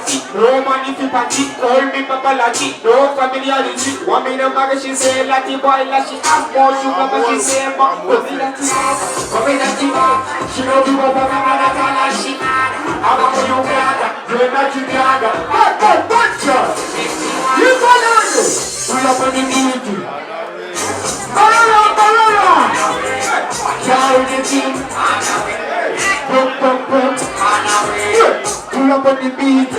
Lati, no money fi party, call me Papa Lati, no familiarity. Want me to marry, she say Lati boy, like she have more sugar, but she say more. Come me Lati, come me Lati, she no give up on my man she mad. I'm a Uganda, you're not Uganda. Hey, hey, bunch You follow me. Pull up on the beat. Barara, barara. Carry the team. Boom, boom, boom. Pull up on the beat.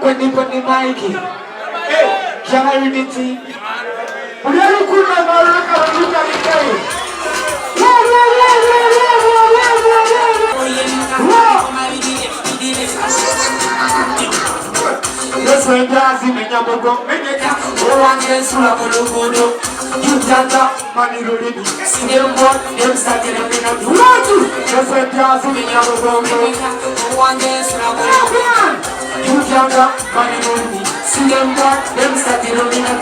When you put the mic. Carry the team. Uyarukuna maraka ruka nikai. Whoa, whoa, whoa, whoa, whoa, whoa, whoa, whoa, whoa. Uganda, money lulimi. See them boy, them starting up in a Watu! Yesenjazi menyamugongo. Uganda, money lulimi. See them boy, them starting up in a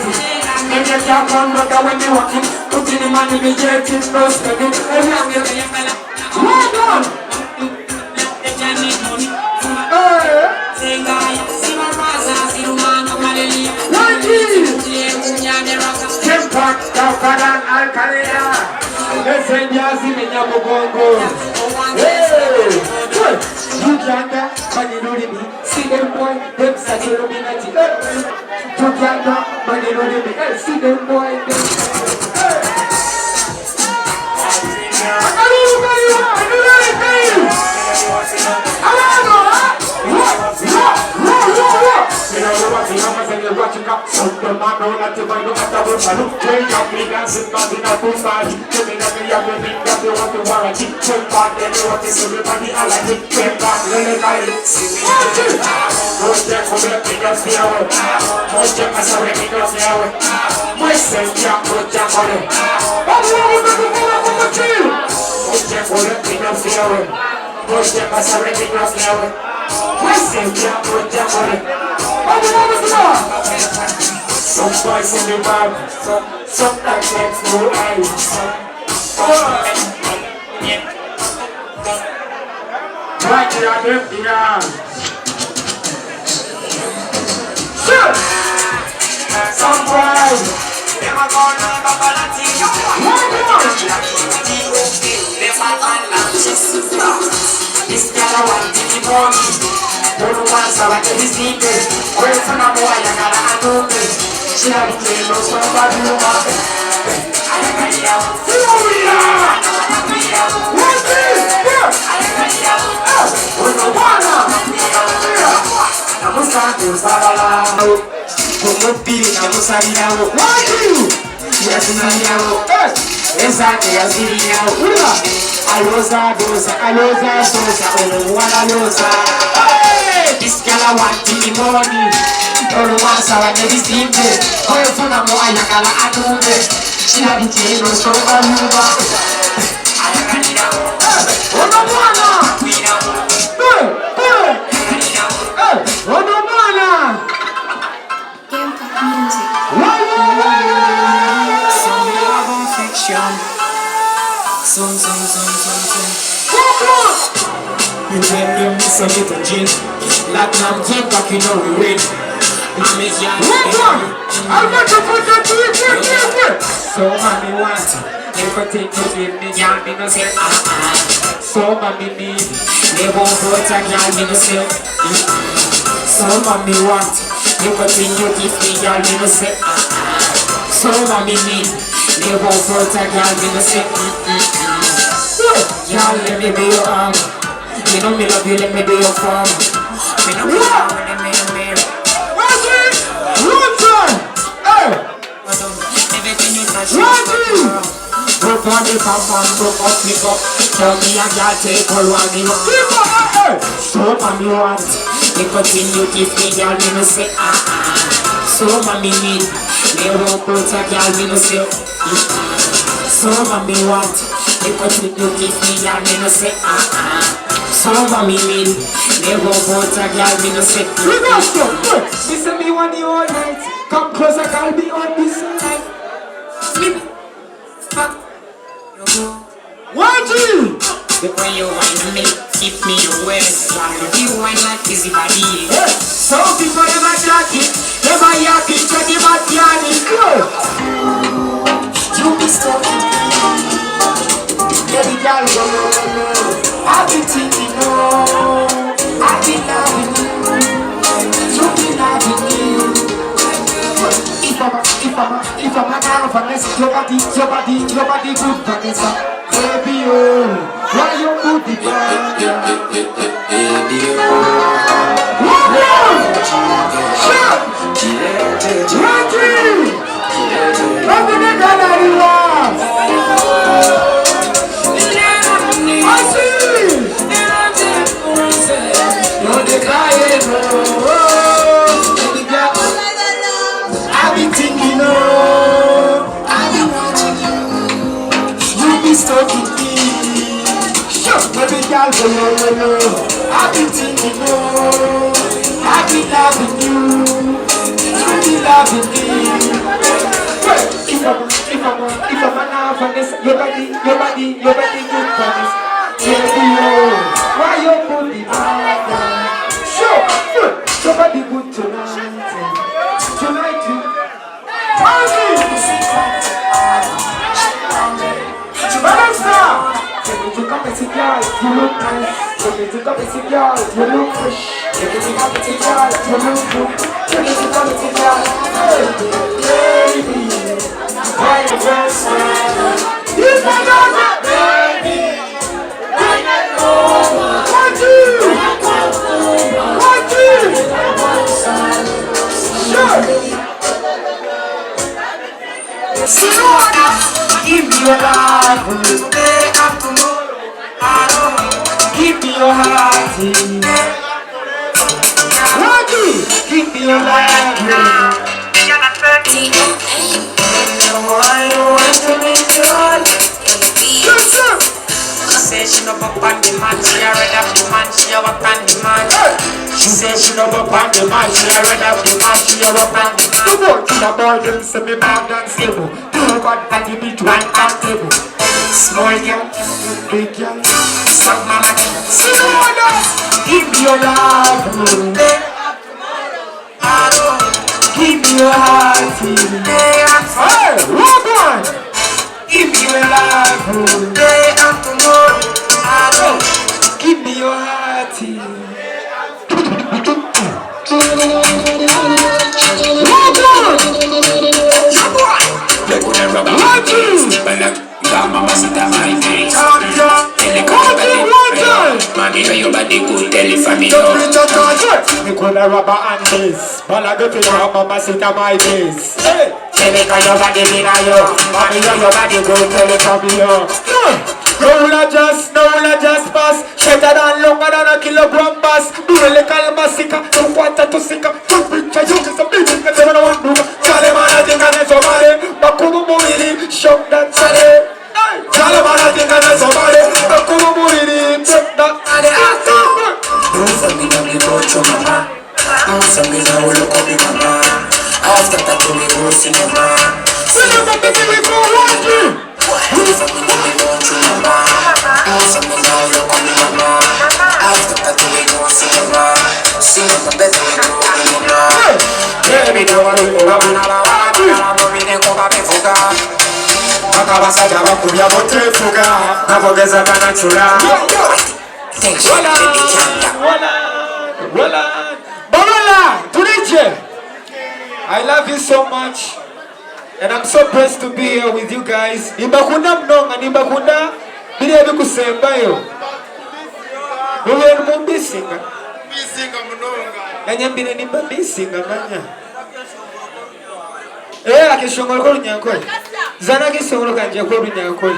Them they can't run, but when they walking, put in the money, me get it, no spending. Well done! Hey! Hey! Uganda, money lulimi. See them boy, them start Illuminati. Hey! Uganda, money lulimi. Hey, see them boy, them. Hey! Akalulu kaliwa, anulele kayu. Alano, ha? Wa, wa, wa, wa, wa. Some boys in the bar, some like no eyes. Right here, them here. Sure. Some boys. This girl I want to be money. Don't want so I can sleep. Wait for no boy, I gotta undo She have to no somebody who want Kumupiri namusalirawo yasinalirawo ezange yazirirawo aloza doza aloza sosa ono muwala loza. This girl I want the money. Olwansaba n'ebizimbe kwefunamu ayagala anumbe kirabikiro sobaluba Ono mwana. Hey, hey. Hey, ono mwana. Game Pop Music. Whoa, whoa, whoa, whoa. Some love affection. Some, some, some, some, some. Come on. You tell them this a little gin. Like now, get back, you know we win. Well done. I'm not to put that to you, you, you. So mommy want everything you give me, girl, me no say ah ah. So mommy need, they won't hurt a girl, me no say. So mommy want everything you give me, girl, me no say ah ah. So mommy need, they won't hurt a girl, me no say. Girl, let me be your arm. You know me love you, let me be your farm. Me no care when they make me. One, two, one time. Hey, Everything you touch, one, two. Broke on the pump and broke up me up. Tell me a girl take all one me up. Keep on, hey, hey. So mommy want, they continue give me girl me no say ah ah. So mommy need, they won't put a girl me no say. So mommy want, they continue give me girl me no say ah ah. So mommy need, they won't put a girl me no say. We go, so, hey. Me say me want you all night. Come closer, call me on this night. Me, fuck, One, two. The way you wine me, keep me awake. You wine like busy body. Hey, some people them a chatting, them a yapping, chatting, but yarning. Good. You be stalking me, baby girl, go low, low. I be thinking, oh, I be loving you. You be loving me. If I'm a, if I'm a, if I'm a girl, Vanessa, your body, your body, your body good, Vanessa. Baby, oh, why you put the band? I be thinking, oh, I be watching you. You be stalking me. Sure, baby girl, go low, low, low. I be thinking, oh, I be loving you. You be loving me. Hey, If I'm, if I'm, if I'm an Vanessa, your body, your body, your body good, Vanessa. Baby, oh, why you put the bad down? Sure, good. Your body good tonight. Tonight, you. Tell me. Vanessa! Tell me to come and see girl, you look nice. Tell me to come and see girl, you look fresh. Tell me to come and see girl, you look good. Tell me to come and see girl, hey, baby. Why you dress You my daughter, baby. One, two. One, two. Sure. Give me your love. Give me your heart. One, two. Give me your love. She say she no go on the man, she a red up the man, she a walk on the man. She say she no go on the man, she a red up the man, she a walk on the man. The boy to the boy, them say me bad and stable. Two bad and the beat one and table. Small girl, Big girl. suck mama. See the one Give me your love. Give me your heart. Hey, rock on. Give me your love. Give me your heart. Rock on. One, two. Mommy, your body good, tell it for me. Me coulda rubber and this, but I go to your mama sit on my face. Hey, Tell it your body big yo. Mommy, your body good, tell it for me yo. No la just, no la just pass. Better than longer than a kilogram bass. Do a little masika, two quarter to sika, two picture you just a big and seven one do. Chale man I think I somebody, Bakumu muriri, shock that chale. Chale man I think I somebody, Bakumu muriri, check that. Do for me now, me go to mama. Do for me now, look up me mama. After that, we go cinema. We never busy we go one two. Do for me now, me go to mama. Do for me now, look up me mama. After that, we go cinema. Cinema, baby, we go cinema. Baby, don't worry, Akabasajja bakubya butefuga nabogeza banacula Thanks, baby, calm down. Borola, Turije. I love you so much. And I'm so blessed to be here with you guys. Nimbakunda mnonga, nimbakunda biri ebikusembayo. Mube mumbisinga. Nanya mbire nimba mbisinga manya. Eh, akishongolo ko lunyankole. Zana akishongolo kanje ko lunyankole.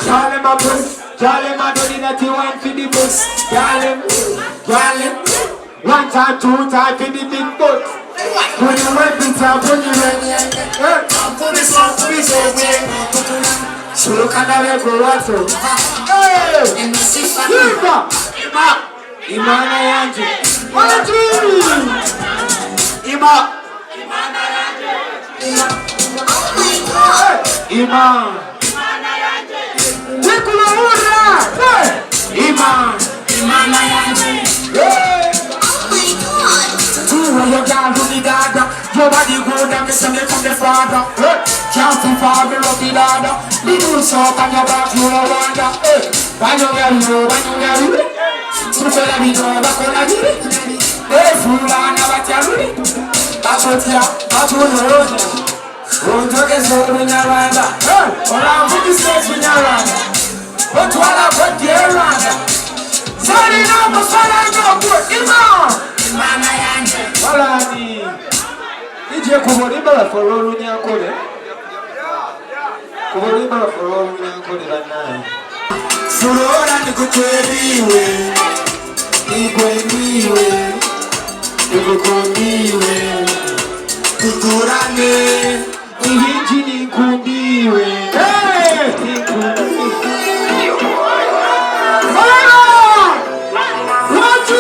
Charlie my bus, Charlie my do the natty wine for the bus. Charlie, Charlie, one time, two time for the big butt. Put the weapons up, put the. Hey. Sulukana bego watu. Hey! Simba! Ima. Imana yanje. One, two! Ima! Hey! Ima. Tikulahura! Hey! Ima. Imana yanje. Hey! Two of your girl do the dada. Your body good and me say me come the father. Hey! Can't see far me love the dada. Me do so on your back you no wonder. Hey. Banyo garu banyo garu. Tukola bino bakola biri. Hey fulana batyaruri. Batotya batunonya. Onjogeza Olunyarwanda. Hey! Olanvugisa Ekinyarwanda. Otwala kojja e Rwanda. Zalina amafaranga ogwo Ima! Imana yanje. Walani! DJ kuba oluyimba lwaffe olw'Olunyankole. Kuba oluyimba lwaffe olw'Olunyankole bannange. Flora nikuteriwe, nikweniwe, nikukundiwe, tuturane, ibinji nikundiwe. Hey! Nikundiwe. Fire! One, two!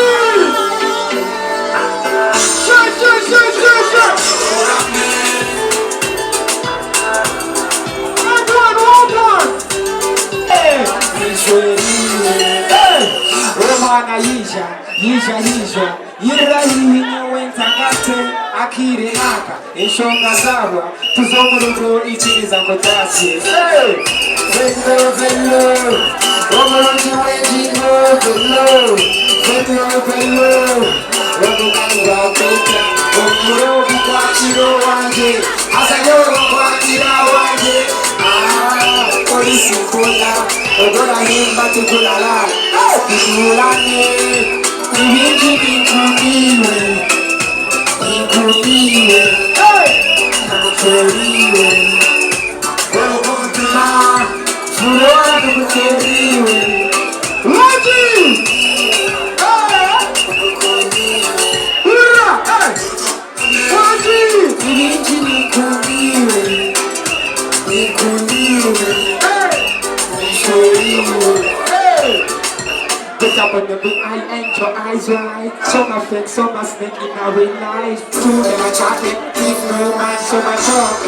Shake, shake, shake, shake, shake! One, one, one, one! Hey! Hey! Omwana yija, yija, yija, yirra hihi nyowe ntagate, akire naka, enshonga zabwa, tuzomurugo ikiriza nkotasi. Hey! Velo, velo, omulungi w'enjingo, velo, velo, velo, omuganyi wakweta, omuro gukwatiro wanje, azayo gukwatira wanje, ah, polisi mpola, ogorahimba tukulala, tukulane, ibingi bikundiwe, bikundiwe, Hey! nakuteriwe, omutima, furora tukuteriwe. Lucky! Hey! Hurra! Hey! Lucky! Ibingi bikundiwe, bikundiwe, Hey! bishoriwe. Hey! Put up on the big eye and your eyes wide. Some a fake, some a snake in our real life. Two them a chatting, if no man, some a talk.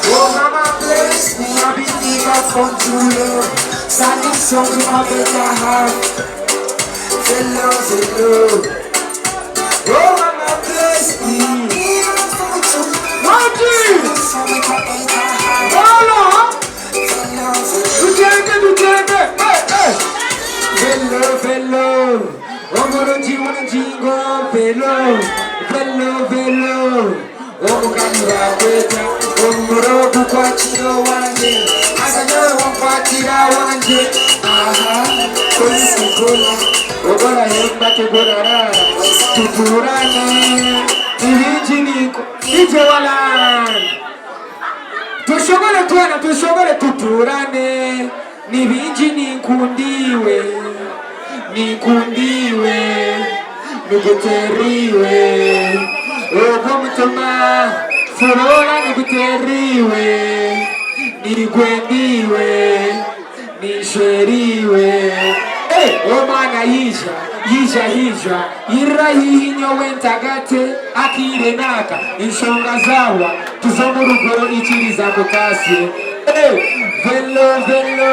Oh mama bless me, I believe I found true love. Standing strong with my better half. Hello, hello. Oh mama bless me. Lucky! Hola! Tutenge, tutenge! Hey! Hey! Velo, velo, omulungi w'enjingo, velo, velo, velo, omuganyi bakweta, omuro gukwatira wanje, azanyowe wankwatira wanje, aha, polisi nkola, ogorahemba tegorarara, tuturane, ibingi niko, DJ Walan! Tushobore twana, tushobore tuturane, nibingi ninkundiwe, ninkundiwe, niguteriwe, ogwo mutima, furora niguteriwe, nigwendiwe, nisheriwe. Hey! Omwana yija, yija, yija, yirra hihi nyowe ntagate, akire naka, enshonga zawa, tuzomurugo ikiriza kukasye. Hey! Velo, velo,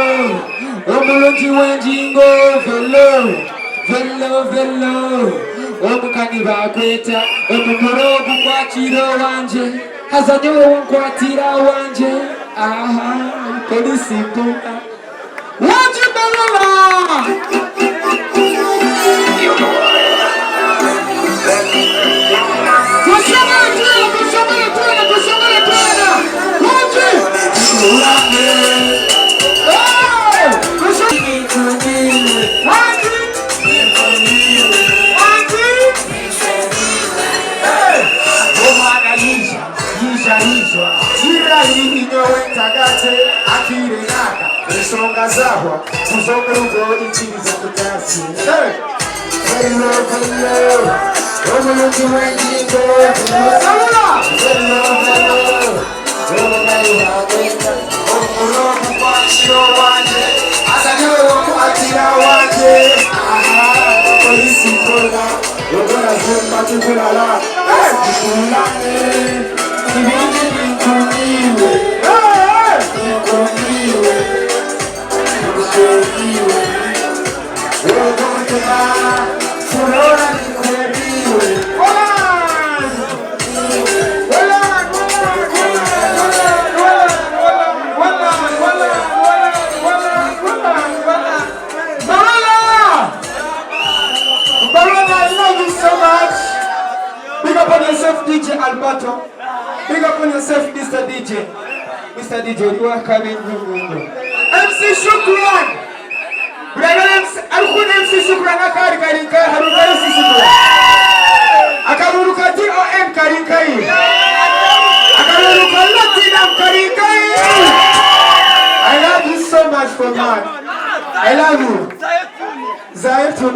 omulungi w'enjingo, velo, velo, velo, omukani bakweta, omukoro gukwatira wanje, haza nyowe wankwatira wanje, aha, polisi mpunga. Waji Balala! Tushobore twana, tushobore twana, tushobore twana! Waji! Hey! Tushobore! Waji! Waji! Hey! Omwana yija, yija, yija, yirra hihi nyowe ntagate, akire naka, ensonga zabwa, tuzomurugo ikiriza kutasi. Hey! Velo, velo, omulungi w'enjingo, velo, Salula! velo, velo, Barona, I love you so much. Big up on yourself, DJ Alberto. Big up on yourself, Mr. DJ. Mr. DJ, you are coming. MC Shukran. Brother MC, arikukunda MC Shukran akari kari nkahi haruka MC Shukran. Akaruru ka DON kari nkahi. Akaruru ka Latinum kari nkahi. I love you so much for man. I love you. Zaitun,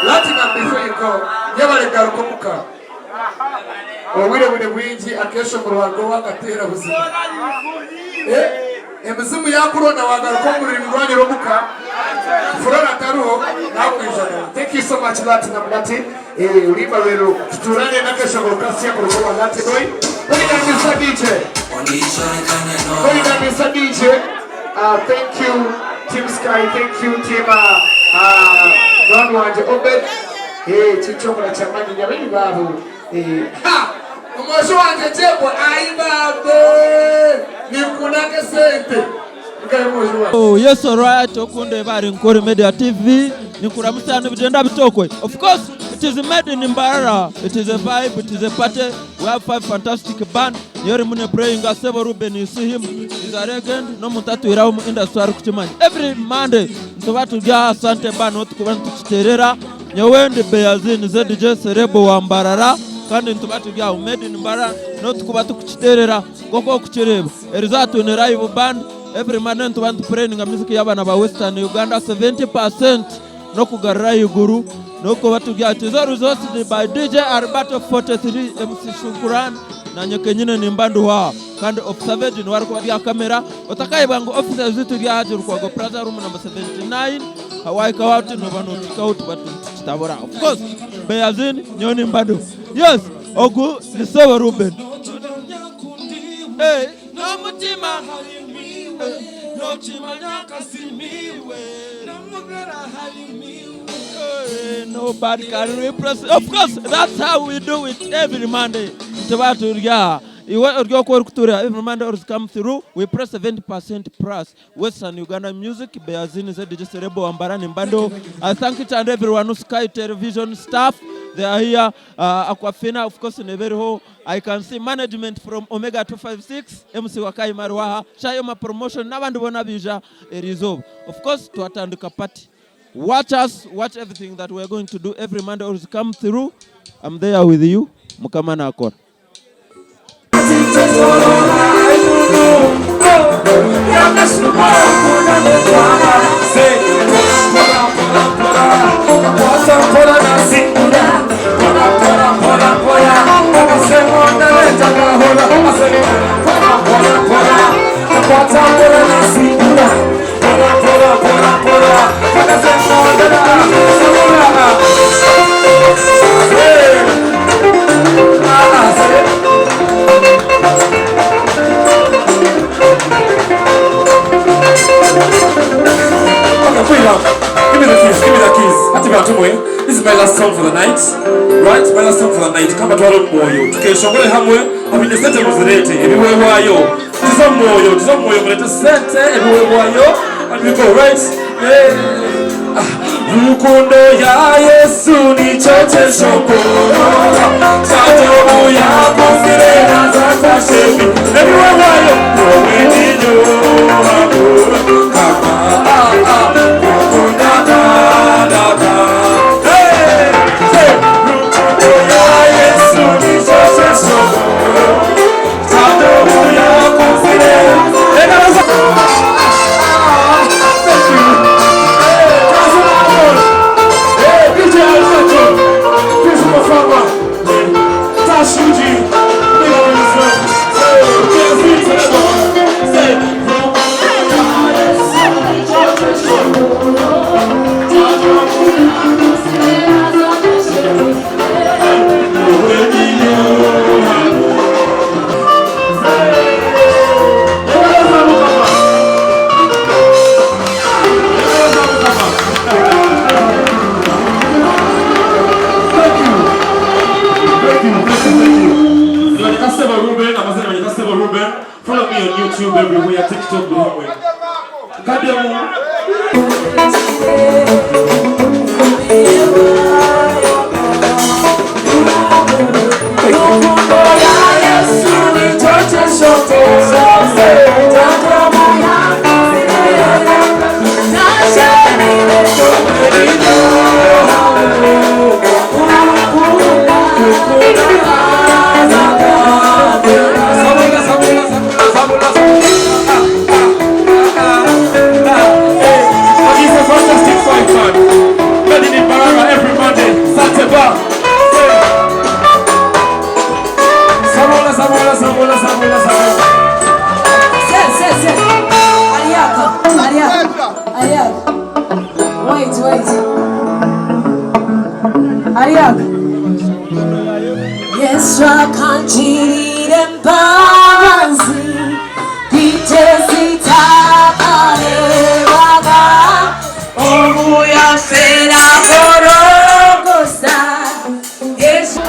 Latinum before you go. Yebale garuka muka. Obwire buri bwingi akesha mu ruhago wakateera buzima. Eh, emizimu yakurona wagaruka omu rurimi rwanyu rw'omuka. Furora taruho nakwijana. Thank you so much Latinum Latin. Eh, ulimba rero tuturane nakeshongoro kasi ku rugo rwa Latin boy. Put it Mr. DJ. Put it Mr. DJ. Thank you Team Sky, thank you Team Don wanje Obed. Eh, chichomura chamanyi nyabeni babu. Eh, Ha! Omwojo wanje Jebo ayibabe nikunake sente ngaye mwojo wanje. Oh, yes, alright. Okunde bari Nkore Media TV. Nikuramusa nibigenda bitokwe. Of course, it is made in Mbarara. It is a vibe, it is a party. We have five fantastic band. Yori mune praying Sebo Ruben, you see him. He's a legend. No muntu atwiraho mu industry ari kukimanya. Every Monday, nituba turya Asante Band no tukuba nitukiterera. Nyowe ndi Beyazin ZDJ Serebo wa Mbarara. Kandi nituba turya aho made in Mbarara no tukuba tukukiterera nk'oku okukireba. Eriza ni live band. Every Monday nituba nituplayinga music y'abaana ba Western Uganda 70% n'okugarura iguru n'okuba turya it is always hosted by DJ Alberto 43 MC Shukran nanye kenyine nimba nduha kandi of Savage niwe arikuba rya kamera otakayibwa ngu offices zitu rya Haji Lukwago Plaza room number 79 Hawaii kawati noba notikaho tuba tukitabura. Of course, Beyazin nyowe nimba nduha. Yes, ogu ni Sebo Ruben. Hey, n'omutima nokimanya kasimiwe. Hey, nobody can replace. Of course, that's how we do it every Monday. Tuba turya iwe oryokuba orikuturira every Monday or come through. We press 70% plus Western Uganda music. Beyazini ZDJ Serebo Wambarani Mbando. I thank each and everyone, Sky Television staff. They are here. Aquafina, of course, in Everho. I can see management from Omega 256, MC Wakai Marwaha, Shayoma Promotion, n'abandi bona bija erizoba. Of course, twatandika party. Watch us, watch everything that we are going to do every Monday or come through. I'm there with you. Mukama nakora. Okay, put it down. Give me the keys. Give me the keys. Ati bantu mwe. This is my last song for the night. Right? My last song for the night. Kama twalo mwoyo. Tukeshongole hamwe. Abine sente muzirete. Ebiweebwayo. Tuza mwoyo. Tuza mwoyo. Mulete sente. Ebiweebwayo. And we go, right? Yeah. Ah. Rukundo ya Yesu ni chote shokoro. Chajobu yakuzire nazafashe. Ebiweebwayo. Wowe ninyo. Kama ah ah. Kukunda da da da. Hey! Hey! Rukundo ya Yesu Ruben. Follow me on YouTube everywhere, TikTok buri hamwe. Kademu. Yesu akangirira embabazi Ite zitakarebaga Obu yafera Gorogosa Yesu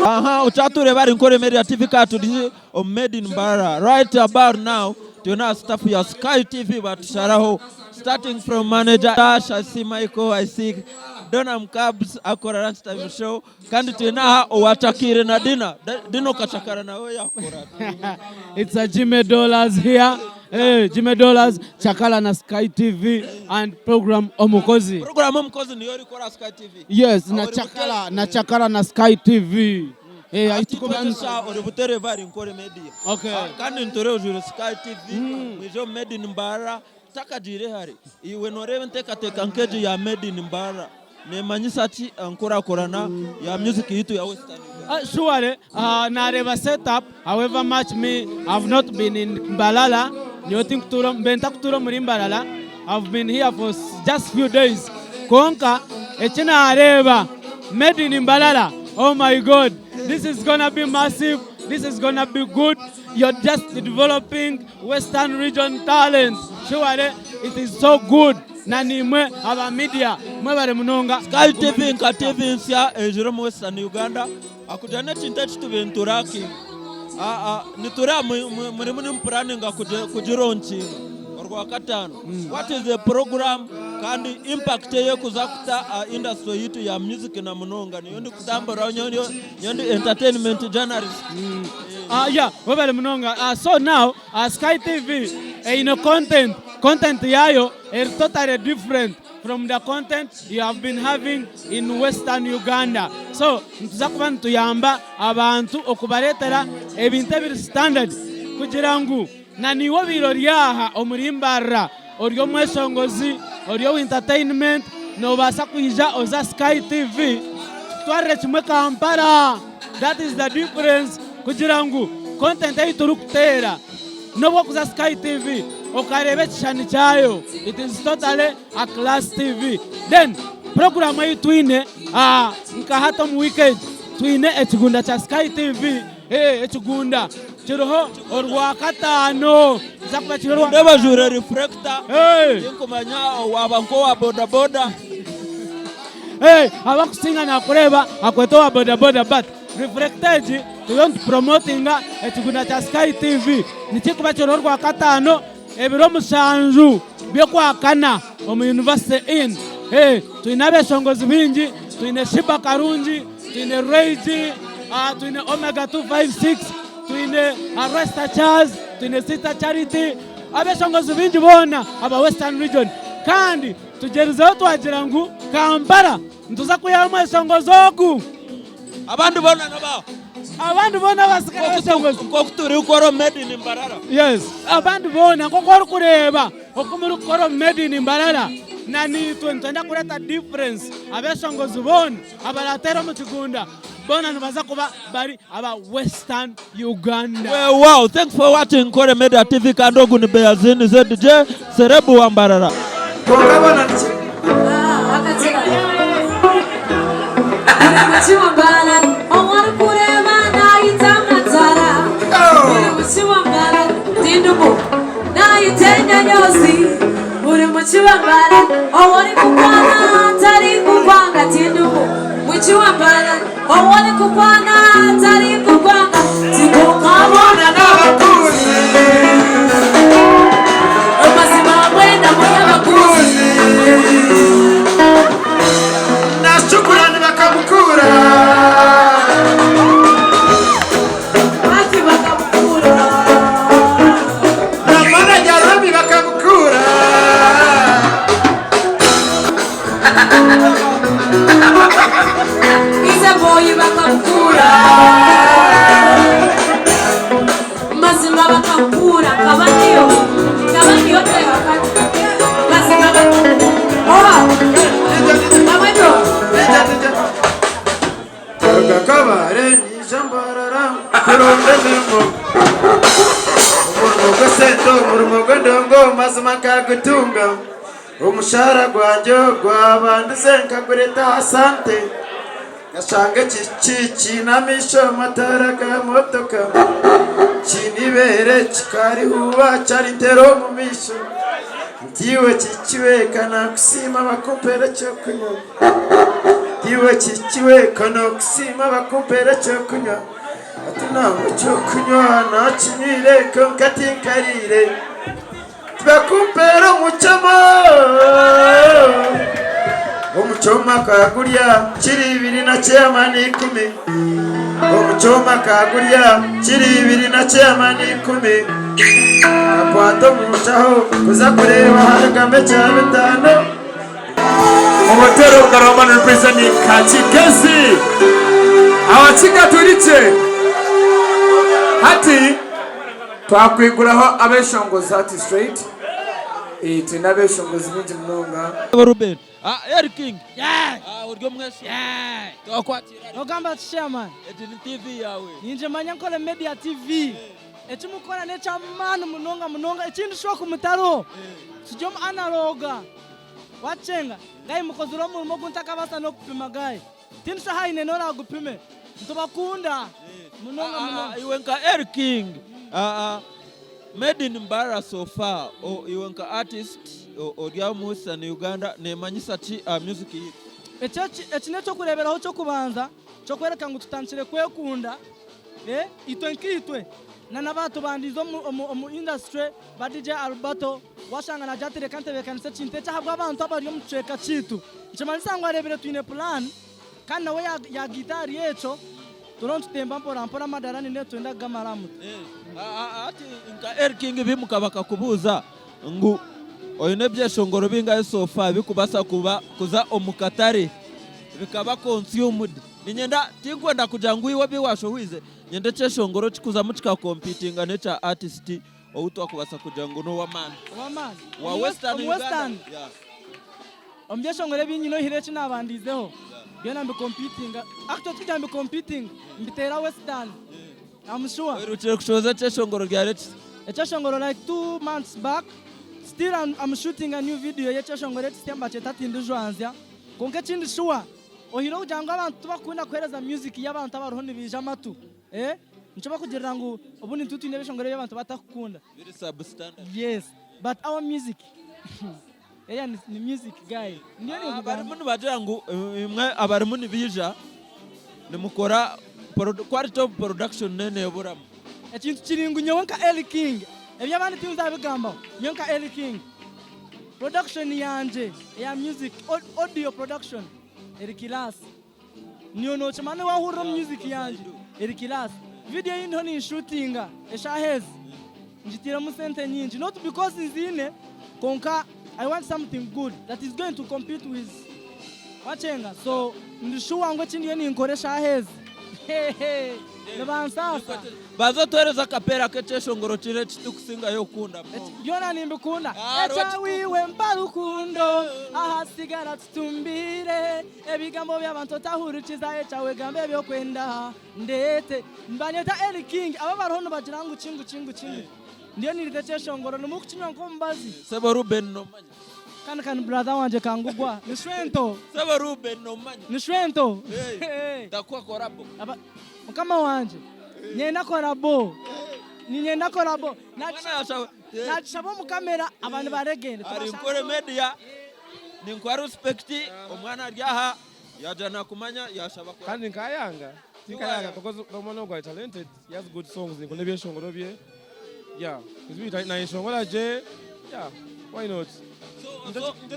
Aha, okyatureeba ari Nkoremeria TV ka turi omu Made in Mbarara. Right about now, twine staff ya Sky TV batusharaho starting from manager Dash, I see Michael, I see Donam Cubs akora lunchtime show kandi twine aha owachakire na Dina. Dina okachakara nawe yakora. It's a Jimmy Dollars here. Hey, Jimmy Dollars, Chakala na Sky TV and program Omukozi. Program Omukozi niyo orikora Sky TV. Yes, na Chakala, na Chakala na Sky TV. Hey, Aitukubanza ori butereva ari Nkore Media. Okay. Kandi nitore ojwire Sky TV, mwije omu Made in Mbarara, takagiire hare. Iwe noreeba enteekateeka nk'egi ya Made in Mbarara nemanyisa ki enkurakurana ya music yaitu ya Western Uganda? Surely, nareeba set up, however much me have not been in Mbarara, nyowe tinkutuura, mbe ntakutuura omuri Mbarara, have been here for just few days, kwonka eki nareeba made in Mbarara, oh my God, this is gonna be massive, this is gonna be good, you're just developing Western region talent, surely it is so good. Na naimwe aba media mwebare munonga. Sky TV nka TV nsya eijire omu Western Uganda akugira n'ekintu eki tubaire niturakinga nitureeba murimu nimupuraninga kugironkinga orwakataano what is the program kandi impact ei ekuza kuta aha industry yaitu ya music na munonga niyo ndikutamburaho nyowe ndi entertainment journalist. Yeah webare munonga so now Sky TV eine content, content yaayo eri totally different from the content you have been having in western Uganda. So nituza kuba nituyamba abantu okubareetera ebintu ebiri standard kugira ngu na naiwe obaire ori aha omuri Mbarara ori omweshongozi, ori owa entertainment nobaasa kwija oze Sky TV tukutwarire kimwe Kampala. That is the difference kugira ngu content ei turikuteera n'obu orikuza Sky TV okareeba ekishushani kyayo it is totally a class TV. Then puroguraamu ei twine nka hati omu wiiki egi twine ekigunda kya Sky TV ekigunda kiriho orwakataano nikiza kuba kiri orwakataano. Nindeeba ojwaire reflector tinkumanya waaba nk'owa bodaboda. Abakusinga nakureeba akweta owa bodaboda but reflector egi turiyo nitupromotinga ekigunda kya Sky TV nikikuba kiriho orwakataano ebiro mushanju by'okwakana omu University Inn. Twine abeshongozi baingi, twine Sheebah Karungi, twine Ray G, twine Omega 256, twine Rasta Charles, twine Sister Charity, abeshongozi baingi boona aba Western Region kandi Tugyerizeho twagira ngu Kampala nituza kwihayo omweshongozi ogu. Abandi boona n'abaho. Abandi boona abatsigara abeshongozi. Nk'oku turikukora omu Made in Mbarara. Yes, abandi boona nk'oku orikureeba oku murikukora omu Made in Mbarara na naitwe nitwenda kureeta difference. Abeshongozi boona abarateere omu kigunda boona nibaza kuba bari aba Western Uganda. Weewaawo thanks for watching Nkore Media TV kandi ogu ni Beyazin ZJ Serebu wa Mbarara. Nashukurani bakamukura. Na manager Rami bakamukura. Mazima bakamukura nkaba ndiyo nkaba ndiyo mazima oha abado Karuga Kabare niija Mbarara kuronda emirimo. Omurimo gw'esente, omurimo gw'endongo mazima nkagutunga. Omushaara gwangye ogwabandize nkagureta aha sante. Nkashanga ekishiki kiine amaisho mataara ga motoka, kiine eibeere kikarihuuba kyarinteera omu maisho. Nti iwe kishiki we ka nakusiima bakumpeera ekyokunywa. Nti iwe kishiki we ka nokusiima bakumpeera ekyokunywa. Ati nangwa ekyokunywa nakinywire kwonka tinkariire. Tibakumpeera omukyoma, omukyoma kagurya kiri ibiri na chairman ikumi, omukyoma kagurya kiri ibiri na chairman ikumi, kakwata omunshaho kuza kureeba harugamu ekya bitaano. Omutero Bugarama representing Kakigezi. Abakiga turikye. Hati Twakwiguraho abeshongozi hati straight eh twine abeshongozi bingi munonga. Ruben ah Eric King Yeah. ah ori omwesyo Yeah. twakwakira Nogamba ki chairman? Egi ni TV yawe. Ningimanya Nkore Media TV. Eki mukukora n'eky'amaani munonga munonga. Ekindi shi oku mutariho turi omu analoga. Wakyenga? Guy mukozire omurimo ogu ntakabaasa n'okupima guy. Tindi sure haine n'oragupime. Nitubakunda munonga munonga. Iwe nka Eric King ah ah. Made in Mbarara so far, iwe nka artist ori omu Western Uganda nemanyisa ki aha music yaitu? Eki n'eky'okureeberaho ky'okubanza ky'okworeka ngu tutandikire kwekunda itwe nkaitwe n'abaatubandiize omu industry ba DJ Alberto waashanga naagira ati reka ntebeekanise ekintu eki ahabw'abantu abari omu kicweka kyaitu. Nikimanyisa ngu areebire twine pulaani kandi nawe yaagaita ahari ekyo turiho nitutemba mporampora amadaara nindeeba nitwenda kugamara aha mutwe. Hati nka El King bimuka bakakubuuza ngu oine ebyeshongoro bingahi so far ebirikubaasa kuba kuza omu katare bikaba consumed? Niinyenda tinkwenda kugira ngu iwe ebi waashohwize, nyenda ekyeshongoro kikuzamu kikakompitinga n'ekya artist ou twakubaasa kugira ngu n'ow'amaani. Ow'amaani. Wa Omu Western omu Uganda. Western. Yeah. Omu byeshongoro ebi nyine oihireho eki naabandiizeho, byona mbikompitinga. Actually tikugira ngu mbikompitinga, mbiteera Western. I'm sure. Oirukire kushohoza ekyeshongoro ryari ekisya? Ekyeshongoro like 2 months back. Still I'm shooting a new video y'ekyeshongoro ekisya nibakyeta Tindijwanzya. Kwonka ekindi sure, oihireho kugira ngu abantu tibakukunda kuheereza music y'abantu abariho nibaija amatu. Eh, nikyo bakugirira ngu obundi nitwe twine ebyeshongoro ebi abantu batakukunda. Biri substandard. Yes, but our music eriya ni music guy. Ndiyo ninkugamba. Abarimu nibagira ngu imwe abarimu nibaija nimukora quality of production neeburamu. Ekintu kiri ngu nyowe nka Elly King, eby'abandi tinzabigambaho, nyowe nka Elly King, production yangye eya music, audio production eri class. Niiwe nookimanya waahurira omu music yangye eri class. Video ei ndiho ninshuutinga eshaaha ezi ngitairemu sente nyingi not because nziine kwonka I want something good that is going to compete with wakyenga so ndi sure ngu eki ndiyo ninkora eshaaha ezi nibansaasa. Banza otuheereze akapeera k'ekyeshongoro kiri eki turikusingayo kukunda munonga. Byona nimbikunda. Ekyawiwe mpa rukundo ahasigara tutumbire ebigambo by'abantu otahurikiza ekyawe gamba ebyokwenda ndeete nibanyeta Elly King abo abariho nibagira ngu ki ngu ki ngu ki ngu ndiyo nirita ekyeshongoro nimukukinywa nk'omubazi. Sebo Reuben nomumanya? Kani kani brother wangye kangugwa ni shwento. Sebo Reuben nomumanya? Ni shwento. Takuha korabo? Mukama wangye nyenda korabo ninyenda korabo nagishaba omu kamera abantu baregende. Ari Nkore Media ninkuha respect omwana ari aha yagira nakumanya yashaba korabo. Kandi nkayanga tinkayanga because omwana ogu ari talented he has good songs ninkunda ebyeshongoro bye yeah he's really nayeshongora gye yeah why not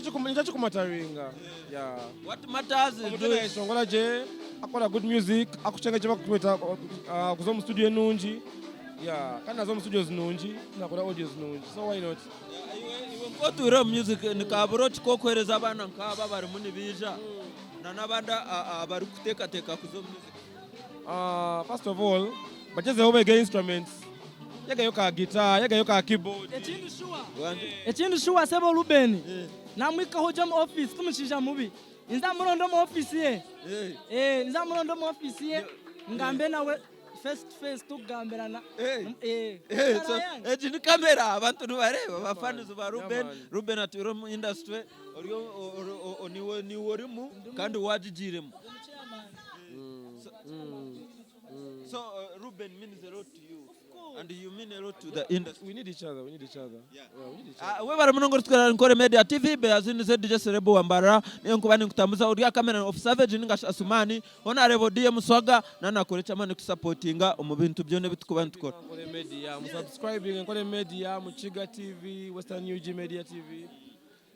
nikyo kikumataringa yeah What matters is omuntu nayeshongora gye akora good music akucenga eki bakukweta kuza omu studio enungi yeah kandi naza omu studios nungi nakora audios nungi so why not. Iwe nk'otwire omu music nikabura ki k'okuheereza abaana nk'aba abarimu nibaija na n'abandi abarikuteekateeka kuza omu music? First of all bagyezeho beege instruments, yegayo ka guitar, yegayo ka keyboard. Ekindi shuwa, ekindi shuwa sebo Reuben namwikaho gye omu office ti mushaija mubi nzamuronda omu office ye, eh nzamuronda omu office ye ngambe nawe face to face tukugambirana eh. Egi ni kamera abantu nibareeba ba fans ba Reuben, Reuben atwire omu industry ori niiwe orimu kandi wagigiiremu. So Reuben means a lot to you and you mean a lot to the industry. We need each other, we need each other. Yeah, we need each other. Webare munonga orikutwara Nkore Media TV Beazinize DJ Celeb wa Mbarara niyo nkuba ninkutambuza ori aha camera of Savage ninga shi Asumani hoona areeba ODM Swaga na nakora eky'amaani kutusapotinga omu bintu byona ebi turikuba nitukora. Nkore Media, mu subscribing Nkore Media, Mukiga TV, Western UG Media TV.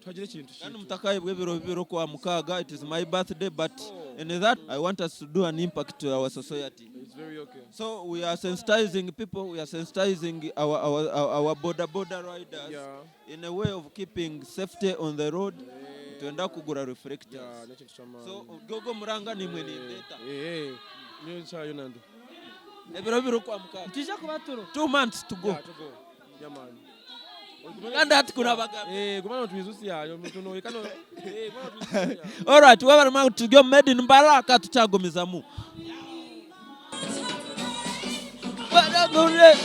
Twagire ekintu Kandi kitu. mutakahebwa ebiro bibiri okwa mukaaga it is my birthday but in that I want us to do an impact to our society. It's very okay. So we are sensitizing people, we are sensitizing our boda boda riders Yeah. in a way of keeping safety on the road. Nitwenda kugura reflectors. Yeah, n'ekintu ky'amaani. So gogo muranga nimwe nindeeta. Eh, eh, niyo nshaayo nando. Ebiro bibiri okwa mukaaga. Nitwija kuba turiho. 2 months to go. Yeah, to go. Yeah, man. Kandi hati kunabagamba. Eh, guma notwizusia tuno kano eh guma notwizusia. Alright, webale mwangu turi omu Made in Mbarara ka tukyagumizamu. Baragure.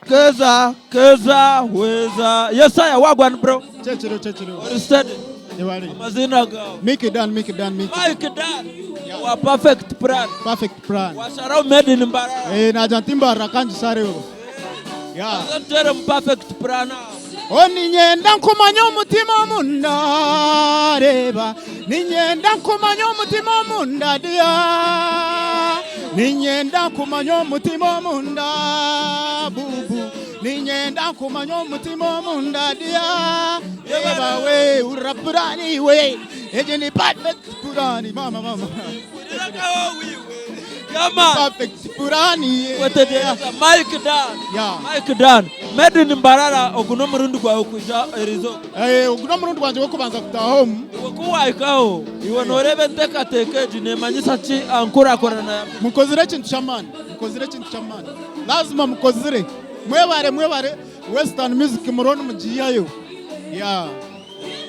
Keza, keza, weza. Yesaya wagwan bro. Kyekiro kyekiro. Ori steady. Ebale. Amazina gawe. Mickey Dan, Mickey Dan, Mickey. Mike Dan. Wa perfect plan. Perfect plan. Washaraho Made in Mbarara. Eh, naja nti Mbarara kandi nshareho. Kaze tuteeremu perfect plan aho. Oh ninyenda nkumanye omutima omunda reeba ninyenda nkumanye omutima omunda dia ninyenda nkumanye omutima omunda bubu ninyenda nkumanye omutima omunda dia reeba we hurira purani we egi ni perfect purani mama mama Perfect purani Wetegereza Mike Dan. Yeah. Mike Dan. Made in Mbarara ogu n'omurundi gwawe kwija eriizooba. Eh, ogu n'omurundi gwangye gw'okubanza kutaaha omu. Iwe ku waahikaho, iwe nooreeba enteekateeka egi neemanyisa ki aha nkurakurana ya Mukozire ekintu ky'amaani, mukozire ekintu ky'amaani. Lazima mukozire. Mwebare mwebare Western music muriho nimugiihayo. Yeah.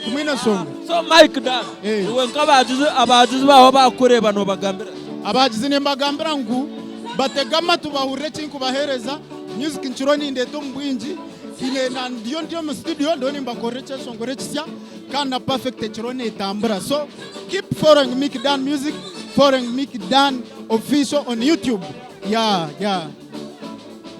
Timwine nshonga. So Mike Dan, iwe nk'abahagizi abahagizi baawe abakukureeba noobagambira ki? Abahagizi nimbagambira ngu batege amatu bahurire eki nkubaheereza. Music nkiro nindeeta omu bwingi. Haine na ndiyo ndi omu studio ndiyo nimbakorera ekyeshongoro ekisya kandi na perfect ekiro neetambura. So keep following Mick Dan music, following Mick Dan official on YouTube. Yeah, yeah.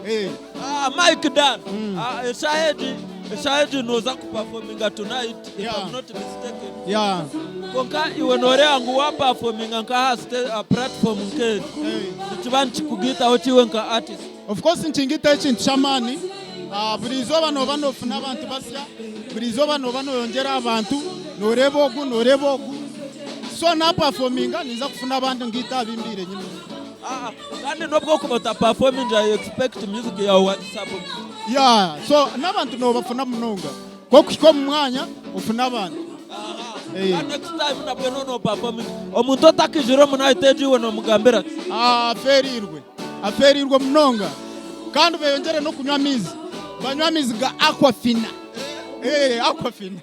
Eh. Ah, Mike Dan, ah, eshaaha egi eshaaha egi nooza kupafominga tonight if I'm not mistaken. Yeah. Kwonka iwe nooreeba ngu wapafominga nka aha sta- aha platform nk'egi nikiba nikikugaitaho ki iwe nka artist? Of course nikingaitaho ekintu ky'amaani. Ah, buri izooba nooba noofuna abantu basya, buri izooba nooba nooyongyera aha bantu, nooreeba ogu, nooreeba ogu. So naapafominga ninza kufuna abandi ngaite aha bi mbaire nyine. Kandi n'obu okuba otapafominze I expect music yaawe wagisabomisa. Yeah, so n'abantu noobafuna munonga. Ku okuhika omu mwanya ofune abantu. Eh. Kandi next time nabwe noba nopafominga. Omuntu otakijire omu night egyo iwe noomugambira ki? Ah, afeereirwe. Afeereirwe munonga. Kandi beeyongyere n'okunywa amaizi. Banywe amaizi ga Aquafina. Eh, Aquafina.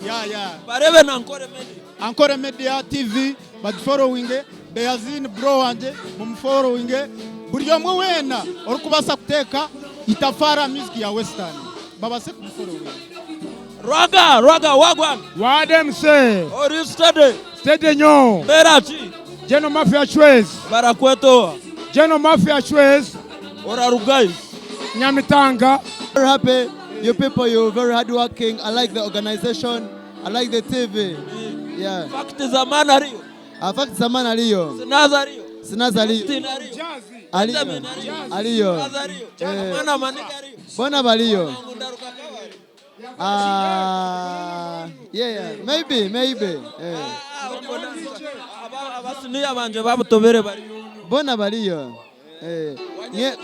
Yeah, yeah. Bareebe na Ankore Media. Ankore Media TV bagiforowinge, Beyazin bro wangye mumuforowinge, buri omwe weena orikubaasa kuteeka itafaari aha music ya western babaase kumuforowinga. Rwaga, Rwaga, wagwan. Wade mse. Ori steady. Steady nyo. Mbeera ki? General Mafia Chwezi. Barakweta oha? General Mafia Chwezi. Orarugahi? Nyamitanga. Very happy. You people, you're very hardworking. I like the organization. I like the TV. Yeah. Fact Zaman ariyo. Ah, Fact Zaman ariyo. Sinaza ariyo. Sinaza ariyo. Austin ariyo. Ariyo. Benjamin ariyo. Ariyo. Sinaza ariyo. Eh. Mwana Maniga ariyo. Bona bariyo. Ah, yeah, yeah. Maybe, maybe. Eh. Abasiniya bangye babutobere bariyo. Bona bariyo. Eh. Mwe,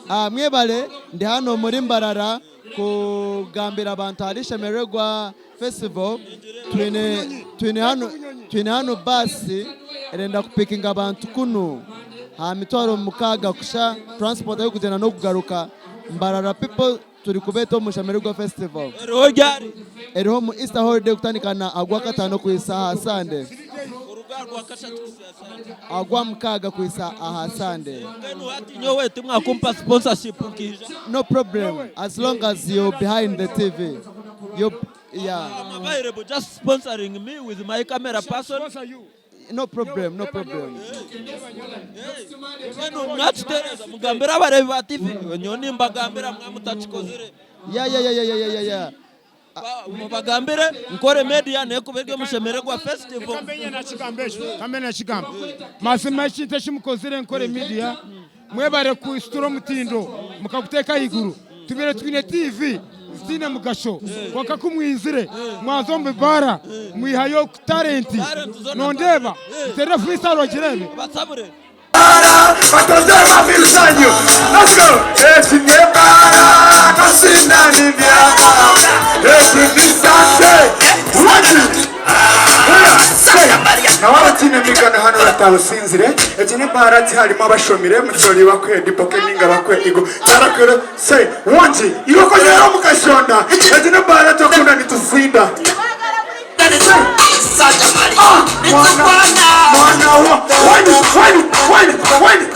ah, mwebale ndi hano muri Mbarara kugambira abantu ahari Shemererwa Festival twine twine hano twine hano basi erenda kupikinga abantu kunu ha mitwaro mukaga kusha transport y'okugenda n'okugaruka Mbarara people turi kubeeta omu Shemererwa Festival. Eriho ryari? Eriho omu Easter holiday kutandika na agwakataano kuhisa aha Sunday. Kuruga aha Rwakashatu kuhitsya Sunday. Agwamukaaga kuhisa aha Sunday. Mbwenu hati nyowe timwakumpa sponsorship nkaija? No problem as long as you're behind the TV. You yeah. I'm available just sponsoring me with my camera person. No problem, no problem. Mbwenu mwakitereeza mugambire abareebi ba TV nyowe nimbagambira mwaba mutakikozire. Yeah, yeah, yeah, yeah, yeah, yeah, yeah. Mubagambire Nkore Media nekuba eri omu Shemererwa Festival. Kambe nakigamba. Mazima ekintu eki mukozire Nkore Media mwebare kusitura omutindo mukaguteeka ahaiguru. Tubaire twine TV zitaine mugasho kwonka ku mwizire mwaza omu bibaara mwihayo talenti nondeeba nterere freestyle ogireebe. Nawe abataine migano hanu batabusinzire egi n'ebaara tiharimu abashomire mukyori bakwe dipoke ninga bakwe igo kyarakwero se wangi iwe okozere omukashonda egi n'ebaara tokunda nitusinda mwana mwana wa wine wine wine wine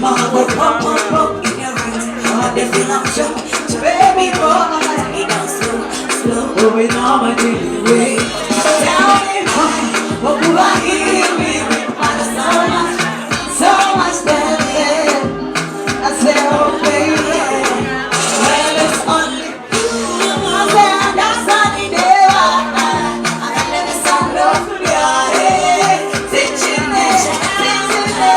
My heart go pump, pump, pump in your hands. Heart they feel I'm shook. So baby boy, it down slow, slow. Going on my daily way. Tell me why, what do I hear me with my so much, so much better. I say, oh baby, well it's only I say that's only day. I can never stand up for you. Teaching me, teaching me.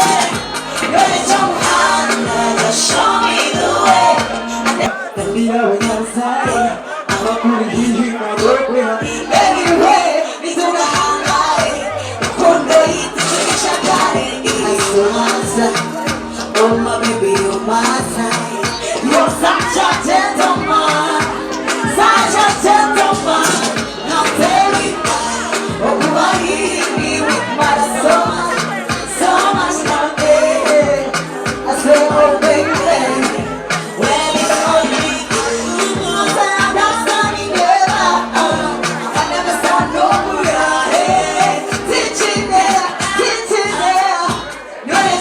You're the Show me the way. Oh my baby, you're my side. You're such a gentleman, such a gentleman. Now tell me, oh, why me with my so much, so much love? eh. I say, oh baby, well it's only you. I that's not never. I never saw no teaching there, teaching there. You're the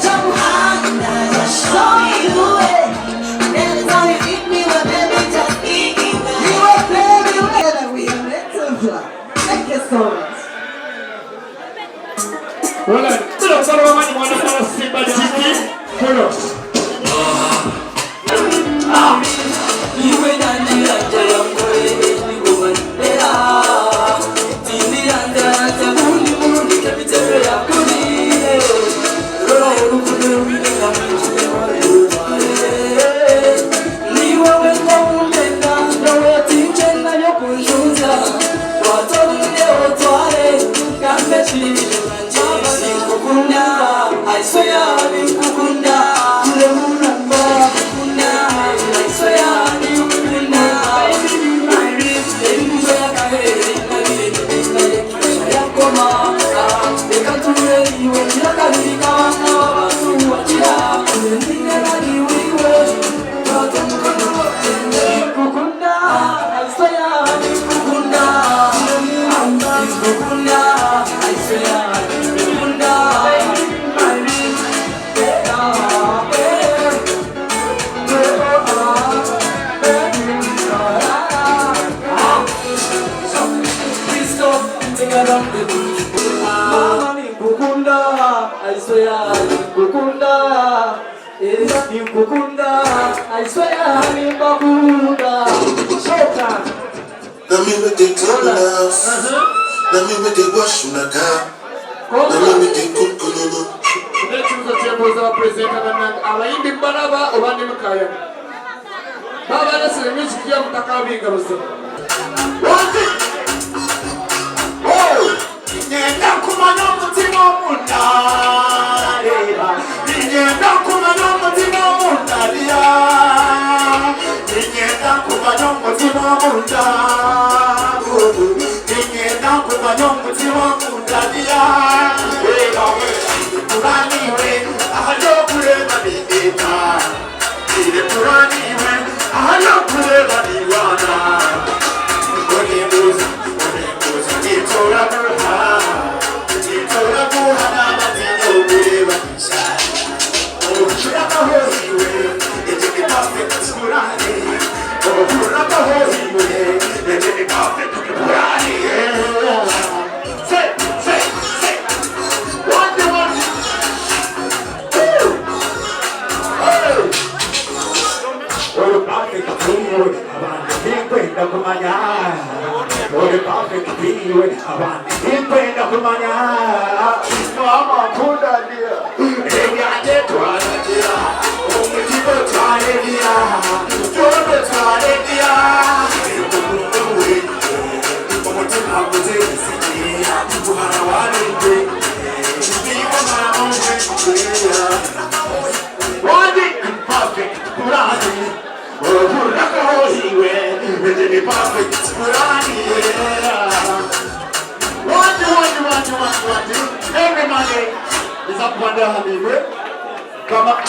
just show me the way. And every time you hit me, well, baby, just give me. You are baby, we are meant to fly. Thank you so much. Wala, tula musalo w'amaanyi mwana mwana Simba TV. Kuno. Na me with the clean house. Na me with the wash una car. Na me with the cook no. N'ekibuzo kyembuuza bapurezidenti bannange abayimbi mbalaba oba ndi mukayana babalesere music ya mutaka binga buzima. Ngenda kumanya omutima omunda reba Ngenda kumanya omutima omunda lia Ngenda kumanya omutima omunda Ngenda kumanya omutima omunda lia Reba we kuraniwe ahayo kureba bindeta Ile kuraniwe ahayo kureba biwana Onembuza onembuza nitora kuha nitora kuha n'amatino kureba Okurakahohiwe ejeni perfect kurani Okurakahohiwe ejeni perfect kurani Say, say, say. One, two, one. Two. Hey. Uri perfect iwe abantu ntikwenda kumanya Uri perfect iwe abantu ntikwenda kumanya Mama kundania ebyanjye twaragira umutima twaregira byombi twaregira umutima gutesigira guhara warinde niba mwana Wandi perfect kurani Urakahohiwe ni perfect kurani Wandi wandi wandi wandi wandi Every Monday is up one day. Come up.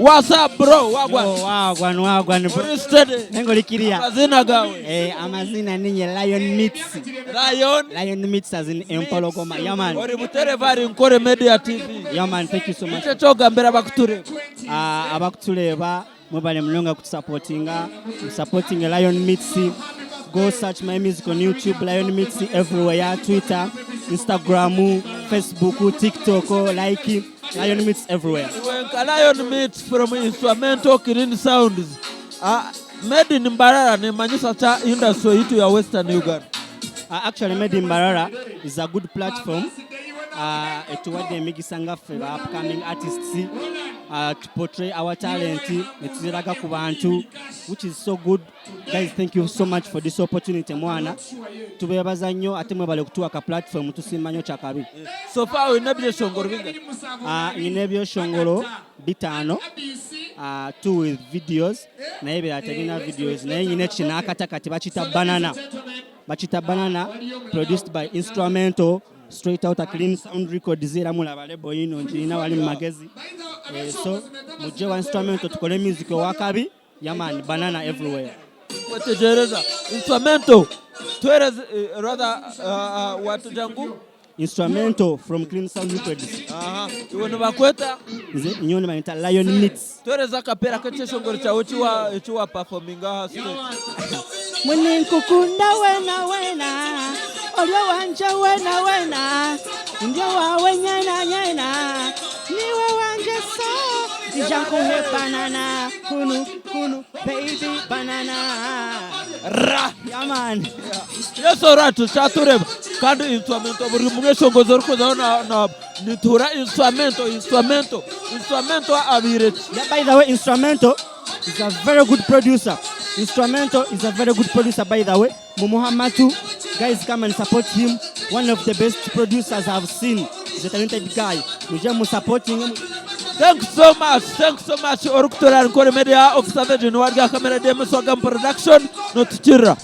What's up bro? Wagwan. Yo, wagwan, wagwan bro. Ori steady. Nengo likiria. Amazina gawe. Eh, amazina ninye Lion Meats. Lion. Lion Meats as in Empologoma. Yeah man. Ori butereva ari Nkore Media TV. Yeah man, thank you so much. Nikyo kyogambira abakutureeba. Ah, abakutureeba mwebale munonga kutusupportinga. Supporting Lion Meats. Go search my music on YouTube, Lion Meats everywhere, Twitter, Instagram, Facebook, TikTok, like Lion Meats everywhere. Iwe nka Lion Meats from Instrumental Clean Sounds. Ah, made in Mbarara nemanyisa kya industry yitu ya Western Uganda. Actually, Made in Mbarara is a good platform etuwadde emigisa nga ffe ba upcoming artists to portray our talent netuziraga ku bantu which is so good guys thank you so much for this opportunity mwana tubebaza nnyo ate mwebale kutuwa ka platform tusiima nnyo kyakabi So far olina ebyeshongoro binga? Nina ebyeshongoro bitaano two with videos naye ebirala tebirina videos naye nyina ekinakata kati bakita banana bakita banana produced by instrumental straight out a clean sound records era mulaba lebo yino ngirina wali mu magezi eh, so mujje wa instrumental tukole music owakabi yaman banana everywhere Kwetegyereza instrumental tuhereze eh, rather watugira ngu instrumental from clean sound records aha iwe nibakweta nze nyowe nibayita lion mix tuhereze akapeera k'ekyeshongoro kyawe ekiwa ekiwa performinga aha stage Mwinkukunda wena wena olyo wanje wena wena ndyo wawe nyena nyena niwe wanje so ija nkuhe banana kunu kunu baby banana ra yeah man Yes alright kyatureba kandi instrumental buri mweshongozi orikuzaho na, na nituura instrumental instrumental instrumental abaire ki Yeah, by the way, Instrumental is a very good producer. Instrumental is a very good producer, by the way. Mumuhamatu, guys, come and support him. One of the best producers I've seen. He's a talented guy. Muje mu supporting him. Thanks so much, thanks so much. Orikutura Nkore Media of Savage Nwarga Camera DM Swagam Production notukirira.